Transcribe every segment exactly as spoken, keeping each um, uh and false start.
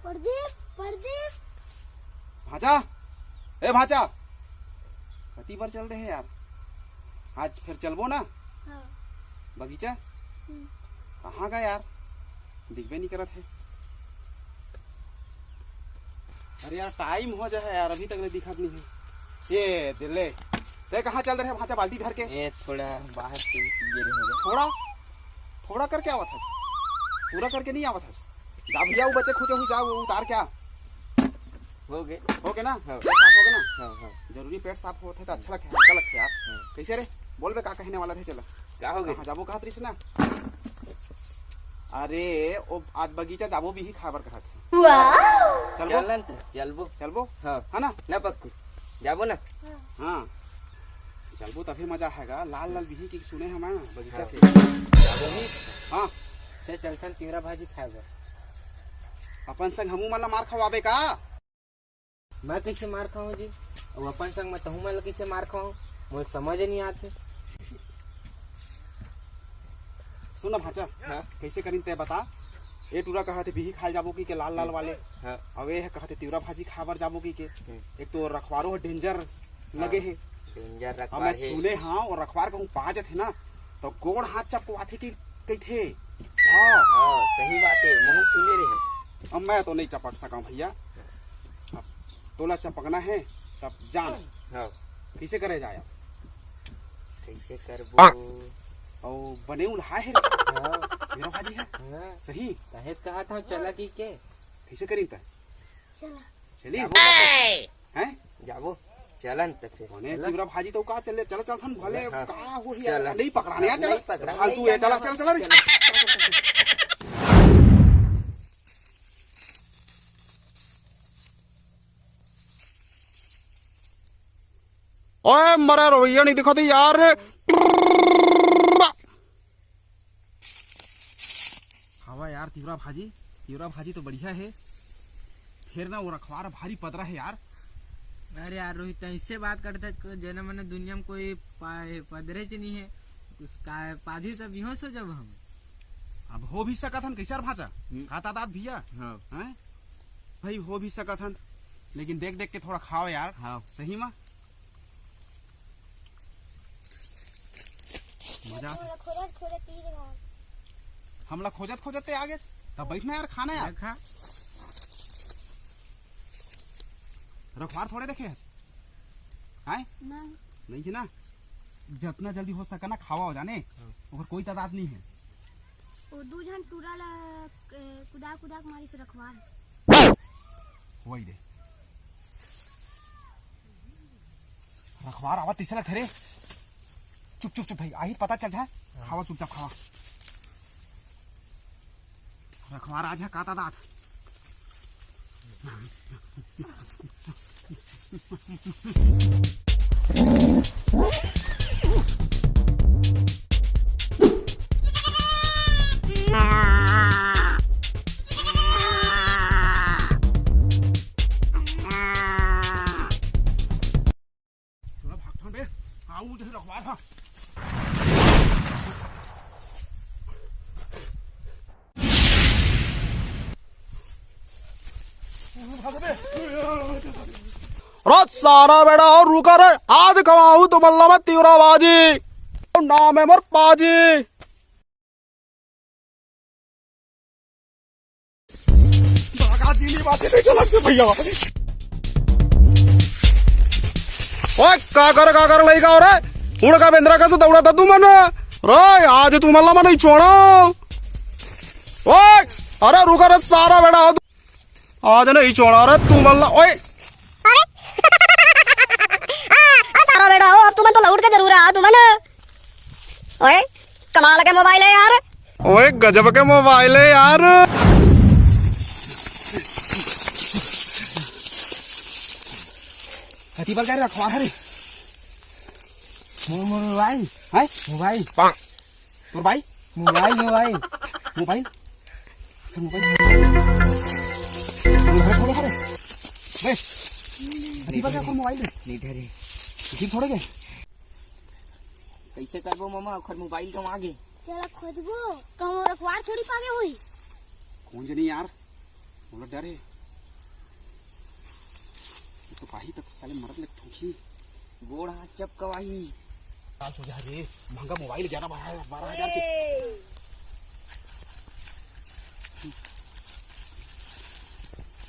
प्रदीप, प्रदीप। भांचा, ए भांचा, कति बर चल दे हे यार, आज फिर चलबो ना। हाँ। बगीचा? हम्म। कहाँ गा यार, दिखबे नहीं करत हे। अरे यार, टाइम हो जाए यार, अभी तक ले दिखत नहीं हे। ये दिल्ले, ते कहाँ चल रहे भांचा बाल्टी धर के? ए, थोड़ा बाहर से गिरे हवे। थोड़ा, थोड़ा करके आवत हस, पूरा करके नहीं आवत हस। जा भैया, वो बचे खुचे हुई, जा वो उतार के आ। हो गए। हो गए ना? हाँ। पेट साफ हो गए ना? हाँ, हाँ। जरूरी पेट साफ होत हे तो अच्छा लगथे, हल्का लगथे यार। हाँ। कैसे रे? बोल बे, का कहने वाला रहे, चला। का हो गए? कहाँ जाबो कहत रहिस ना? अरे, ओ आज बगीचा जाबो, बिही खाए बर कहत हे। वाह! चलबो? चलन त, चलबो। चलबो? हाँ। है ना? ना पक्कू, जाबो ना? हाँ। चलबो तभे मजा आएगा। लाल लाल बिही की सुने हमारे ना बगीचा हाँ। के। जाबो नहीं? हाँ। से चलथन तिवरा भाजी खाए बर। अपन संग हमू मन ला मार खवाबे का? मैं कैसे मार खाऊं जी? अउ अपन संग मैं तहू मन ला कैसे मार खाऊं? मोला समझ नहीं आते। सुन ना भांचा, हाँ? कैसे करिन ते बता। ए टूरा कहत हे बिही खाए जाबो की के लाल लाल वाले। हाँ। अउ ए ह कहत हे तिवरा भाजी खाए बर जाबो की के। हम्म। एक तो रखवारो ह डेंजर लगे हे। डेंजर अब मैं रखवार हे। सुने हाँ, वो रखवार कहूँ पा जाथे ना, तो गोड़ हाथ चपकवाथे कि कहिथे। हाँ। हाँ, सही बात हे, महू सुने रहे। अब मैं तो नहीं चपक सका भैया। अब तोला चपकना हे, तब जान। हाँ। कैसे करे जाए अब? कैसे करबो? अउ बने उल्हा हे रे। हाँ। मेरा भाजी हे। हाँ। सही। कहे त कहा था, चला की के? कैसे करी त? चला। चली? जाबो। हैं? जाबो। चलन त फिर। बने चला। तिवरा भाजी तो का चले, चला, चल थन भले हाँ। का हो ही चला। नहीं पकड़ाने यार, चला। नहीं पकड़ा, फालतू नहीं हे, चला, जाना। चला, चला रे। चला। ओए, मरा रवैया नहीं दिखाते यार। हवा यार, तिवरा भाजी, तिवरा भाजी तो बढ़िया हे, फेर ना वो रखवार भारी पदरा हे यार। अरे यार रोहित, ऐसे बात करता है, जेना मने दुनिया में कोई पा-, पदरे च नहीं है, उसका पाधी सब बेहोश हो जाब हम। अब हो भी सकत हन, कैसे यार भांचा? हम्म। खाता दात भैया? हाँ। हैं? भाई, हो भी सकत हन, लेकिन देख देख के थोड़ा खाओ यार। हाँ। सही में। मजा आथे। हमला खोजत खोजत तीर गए। हमला खोजत खोजत ते आ गे। तब बैठ ना यार, खाना यार। खा। रखवार थोड़े देखे हस। हैं? नहीं। नहीं हे ना? जितना जल्दी हो सके ना खावा हो जाने। हाँ। ओकर कोई तादाद नहीं हे। वो दू झन टूरा ला, ए, कुदा कुदा के मारिस रखवार। वही रे। रखवार आवत तइसे लगथे रे। चुप, चुप, चुप भाई, आही पता चल जाए। हाँ। खावा चुपचाप खावा। रखवार आज हे काता दात। थोड़ा भागथन बे, आऊ जे रखवार हा। भाग बे। रे सारा बेटा, अउ रुका रे, आज खवाहूं तुमन ला मैं तिवरा भाजी, नाम हे मोर पाजी। बागा जी नहीं बातें नहीं चलत भैया। ओए, काकर, काकर लइका हो रे? उड़का बेंदरा कस दौड़त हा तुमन। रे, आज तुमन ला मैं नहीं छोड़ा। ओए, अरे रुका रे सारा बेटा हो। आज नहीं छोड़ा रे तुमन ला। ओए। अरे। आ, आ सारा बेटा हो, अब तुमन तो लौट के जरूर आ, तुमन। ओए, कमाल के मोबाइल हे यार। ओए, गजब के मोबाइल हे यार। हती बर का रखवार हे रे? मो-, मो-, मोबाइल। हैं? मोबाइल। तोर भाई? Mobile, mobile. Mobile, mobile. Mobile फोड़े, फोड़े। बे, अरे, दीपक, अरे, मोबाइल दे। नहीं धरे। जीप फोड़े के? कइसे करबो मामा, ओखर मोबाइल गंवा गे। चला खोजबो, कहूँ रखवार थोड़ी पागे होही। कौन जनी यार, मोला डर हे। ये तो पाही तक साले मरद ले ठोंकी। गोड़ हाथ चपकवाही। साल हो जा रे, महंगा मोबाइल ग्यारह बारह, बारह हजार के। ए।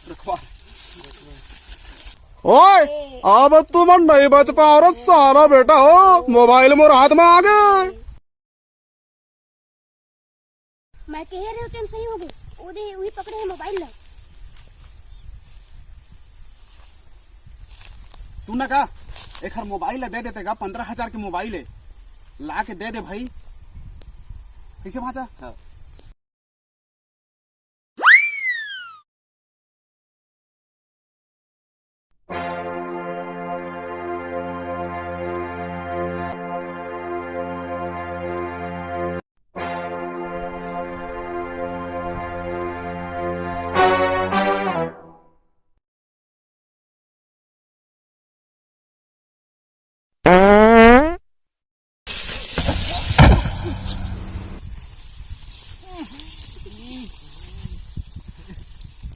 रखवा। ओए, अब तुमन नहीं बच पाओ रे साला बेटा हो, मोबाइल मोर हाथ में आ गे। मैं कहे रहे तेन सही हो गए, ओ दे उही पकड़े हे मोबाइल ला। सुन ना का, एखर मोबाइल ला दे देते का, पंद्रह हजार के मोबाइल हे, ला के दे दे भाई। कइसे भांचा? हाँ।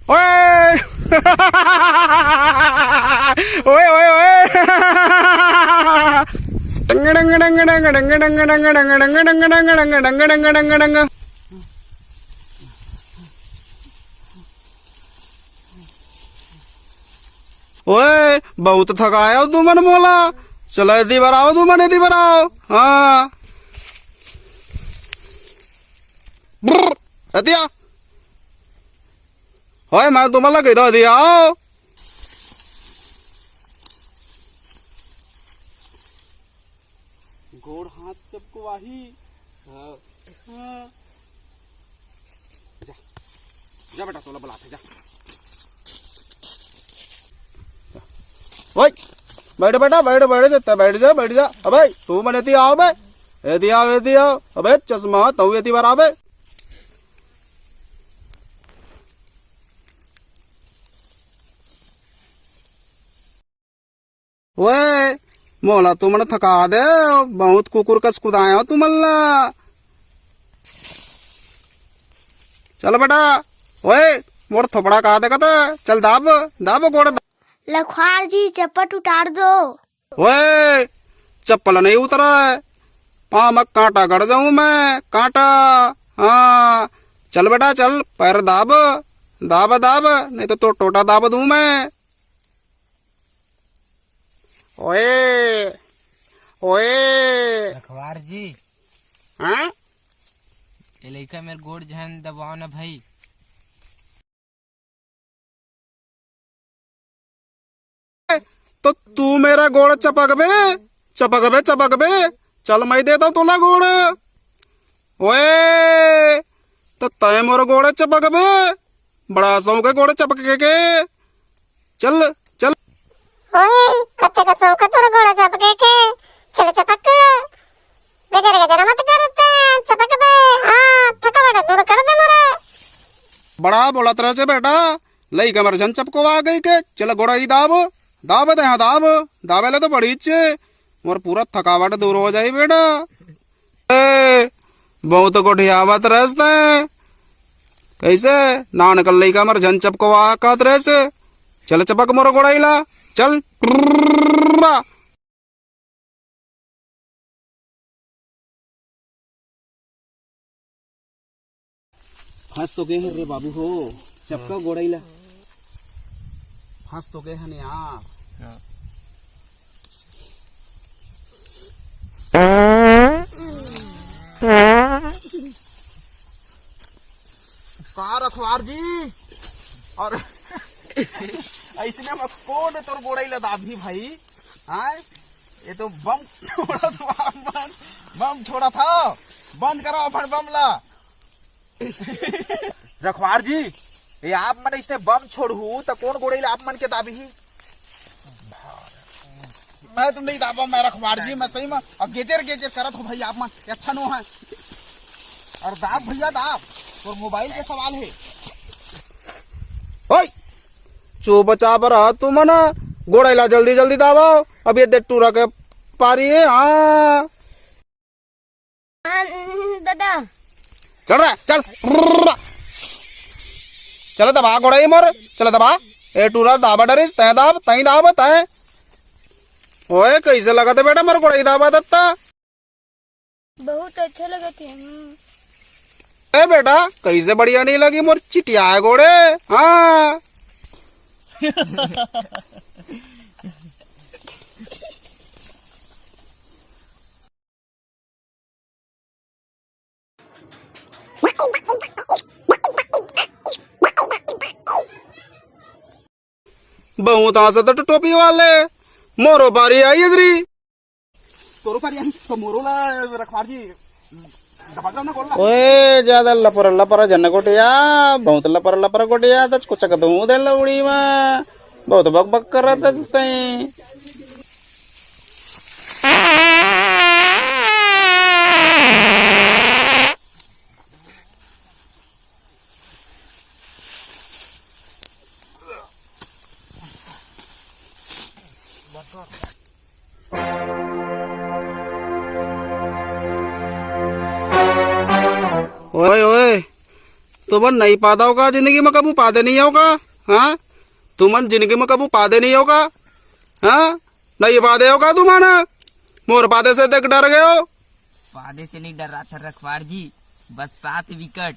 ओए! ओए, ओए, ओए! ओए, बहुत थकाया हो तुमन मोला। चलो, एती बर आओ तुमन, एती बर आओ। हाँ। ब्र, एती आ। ओए, मैं तुमन ला कहिथों, एती आओ। गोड़ हाथ चपकवाही। हाँ। हाँ। जा, जा बेटा, तोला बुलाथे, जा। ओए, बैठ बेटा, बैठ, बैठ जा, बैठ जा, बैठ जा। अबे, तुमन एती आओ बे। एती आओ, एती आओ। अबे, चश्मा, तू एती बर आ बे। ओए, मोला तुमन थका दे, बहुत कुकुर कस कुदाए हो तुमन ला। चल बेटा, ओए, मोर थोपड़ा का देखत, चल दाब, दाब गोड़ दाब। लखवार जी, चप्पल उतार दो। ओए, चप्पल नहीं उतरा है, पाँव में कांटा गड़ जाऊं मैं, कांटा। हाँ, चल बेटा चल, पैर दाब, दाब, दाब, नहीं तो, तो टोटा दाब दूं मैं। ओए, ओए। रखवार जी। हाँ? ये लइका मेर गोड़ झन दबाओ ना भाई। तो तू मेरा गोड़ चपकबे, चपकबे, चपकबे। चल, मैं देता हूँ तोला गोड़। ओए, तो तय मोर गोड़ चपकबे, बड़ा शौक है गोड़ चपके के। चल, चल। ओए, कत्ते का शौक है तोर गोड़ चपके के। चल चपक। गजर गजर मत कर ते, चपक बे। हाँ, थकावट दूर कर दे मोरे। बड़ा बोलत रहे से बेटा, लइका मर झन चपकवा गई के। चल गोड़ाई दाब, दाब दे, हाँ दाब, दाबे ले तो बड़ी इच्छे। मोर पूरा थकावट दूर हो जाई बेटा। ए, बहुत गोठियावत रहस तैं। कइसे? नानकन लइका मर झन चपकवा कहत रहस। चल चपक मोर गोड़ाई ला। चल। फंस तो गए हन रे बाबू हो, चपका गोड़ाई ला। फंस तो गए हन यार। हाँ। का रखवार जी, और अइसने में कोन तोर गोड़ाई ला दाबही भाई? हाँ, ये तो बम छोड़ा था, बम, बम छोड़ा था। बंद करो अपन बम ला। रखवार जी, ये आप मन इसने बम छोड़हू त कोन गोड़ाई ला आप मन के दाबही? मैं तो नहीं दाबा, मैं रखवार जी, मैं सही में। और गेजर गेजर करत हो भाई आप मन, ये अच्छा नो है। और दाब भैया दाब। तोर मोबाइल के सवाल हे। ओए, चुपचाप रह तुमन, गोड़ई ला जल्दी जल्दी दाबव। अब ये दे टूरा के पारी हे। हाँ। हाँ, दादा। चल रे, चल। चल दबा गोड़ई मोर, चल दबा। ए टूरा दाबा डरिस, तैं दाब, तैं दाब, तैं। ओए, कइसे लगत हे बेटा मोर गोड़ई दाबा दत्ता? बहुत अच्छा लगत हे। ए बेटा, कइसे बढ़िया नइ लगी मोर चिटिया गोड़े? हाँ। बहुत हाँसत हे टोपी वाले, मोरो पारी आही इधरी। तोरो पारी आही, त मोरो ला रखवार जी दबा दो ना गोड़ ला। ओए, ज्यादा लपर लपर झन गोठिया, बहुत लपर लपर गोठिया, त कुचक दूं दे लौड़ी मा। बहुत बक बक करत हस तैं। ओए, ओए, तुमन नइ पादव का जिंदगी म कभू पादे नइ हव का? हाँ? तुमन जिंदगी म कभू पादे नइ हव का? हाँ? नइ पादे हव का तुमन? मोर पादे से देख डर गे हव। पादे से नइ डर्राथन रखवार जी, बस सात विकेट।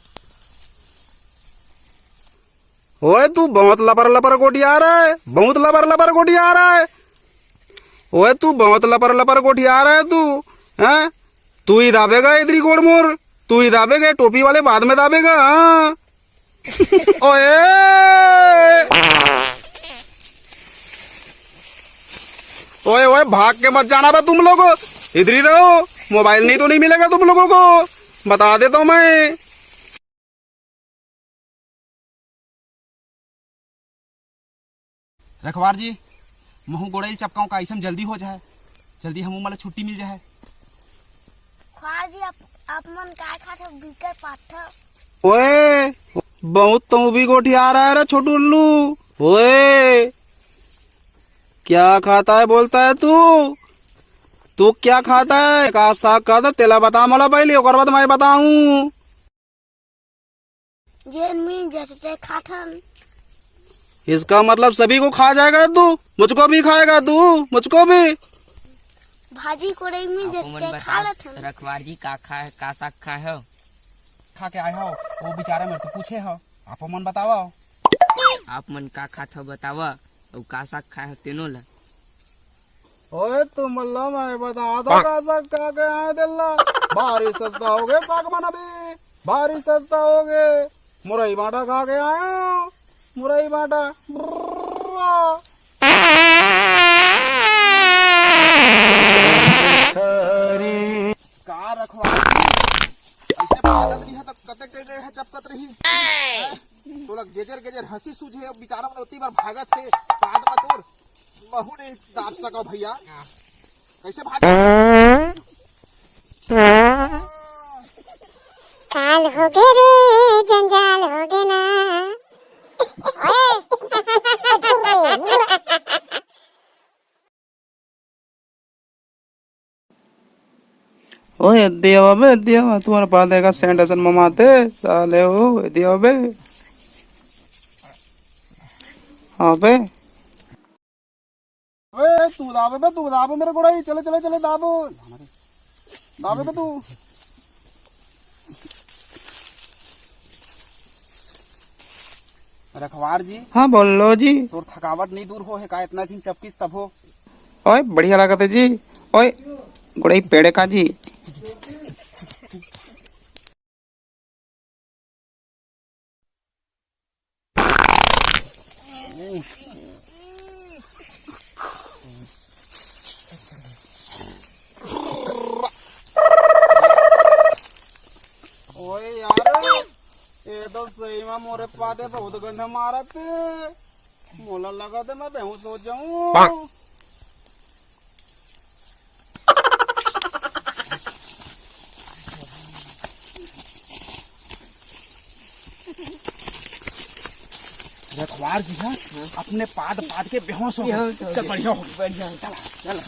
ओए, तू बहुत लपर लपर गोठियार हे, बहुत लपर लपर गोठियार हे। ओए, तू बहुत लपर लपर गोठियार हे तू, हैं? तू ही दाबेगा इधरी गोड़ मोर, तू ही दाबेगा, टोपी वाले बाद में दाबेगा, हाँ। ओए, ओए, ओए, भाग के मत जाना बे तुम लोग, इधर ही रहो, मोबाइल नहीं तो नहीं मिलेगा तुम लोगों को, बता देता हूँ मैं। रखवार जी, महूँ गोड़ई ल चपकाऊँ का, अइसन जल्दी हो जाए, जल्दी हमू मन ला छुट्टी मिल जाए। रखवार जी, आप, आप मन काय खाथव, बिकर पाथव? ओए, बहुत तो भी गोठियार हे रे छोटू उल्लू। ओए, क्या खाता है बोलता है तू? तू क्या खाता है? का साग खाता, तेला बता मोला पहले, ओकर बाद मैं बताऊं। जेन मिल जाथे ते खाथन। इसका मतलब सभी को खा जाएगा तू, मुझको भी खाएगा तू, मुझको भी। भाजी कोड़ई मिल जाथे ते खा लेथन। रखवार जी का खाए, का साग खाए हो? खा के आए हो, वो बेचारा मेरे को पूछे हो, आप मन बतावा। आप मन का खात हो बतावा, अउ का साग खाए हो तेनो ला। ओए, तुमन ला मैं बता दो का साग खा के आए दिल्ला। भारी सस्ता हो गए साग मन अभी, भारी सस्ता हो गए। मुरई बाटा खा के आए हो, मुरई बाटा। का रखवार जी, अइसे भागत नहीं है त कतेक देर है चपकत रही। तोला गेजर गेजर हंसी सूझे, अब बेचारा मन ओती बर भागत हे, बाद म तोर महू नहीं दाब सको भैया। कइसे भागे? काल होगे रे, जंजाल होगे ना। ओए! ओए, देवा बे, देवा, तुम्हारे पास देखा सेंट असन ममाते, साले हो, देवा बे। हाँ बे। ओए, तू दाबे बे, तू दाबे मेरे गोड़ई, चले, चले, चले, दाबो। दाबे बे तू। रखवार जी। हाँ, बोलो जी। तोर थकावट नहीं दूर हो हे का? इतना झिन चपकिस तब हो। ओए, बढ़िया लागत हे जी। ओए, गोड़ई पेड़े का जी। ओए यार, ये तो सही में मोरे पादे बहुत गंध मारत। मोला लगा दे मैं बेहोश हो जाऊं। रखवार जी हा अपने पाद पाद के बेहोश हो गए। चल, बढ़िया हो गया। बढ़िया हो गया। चल।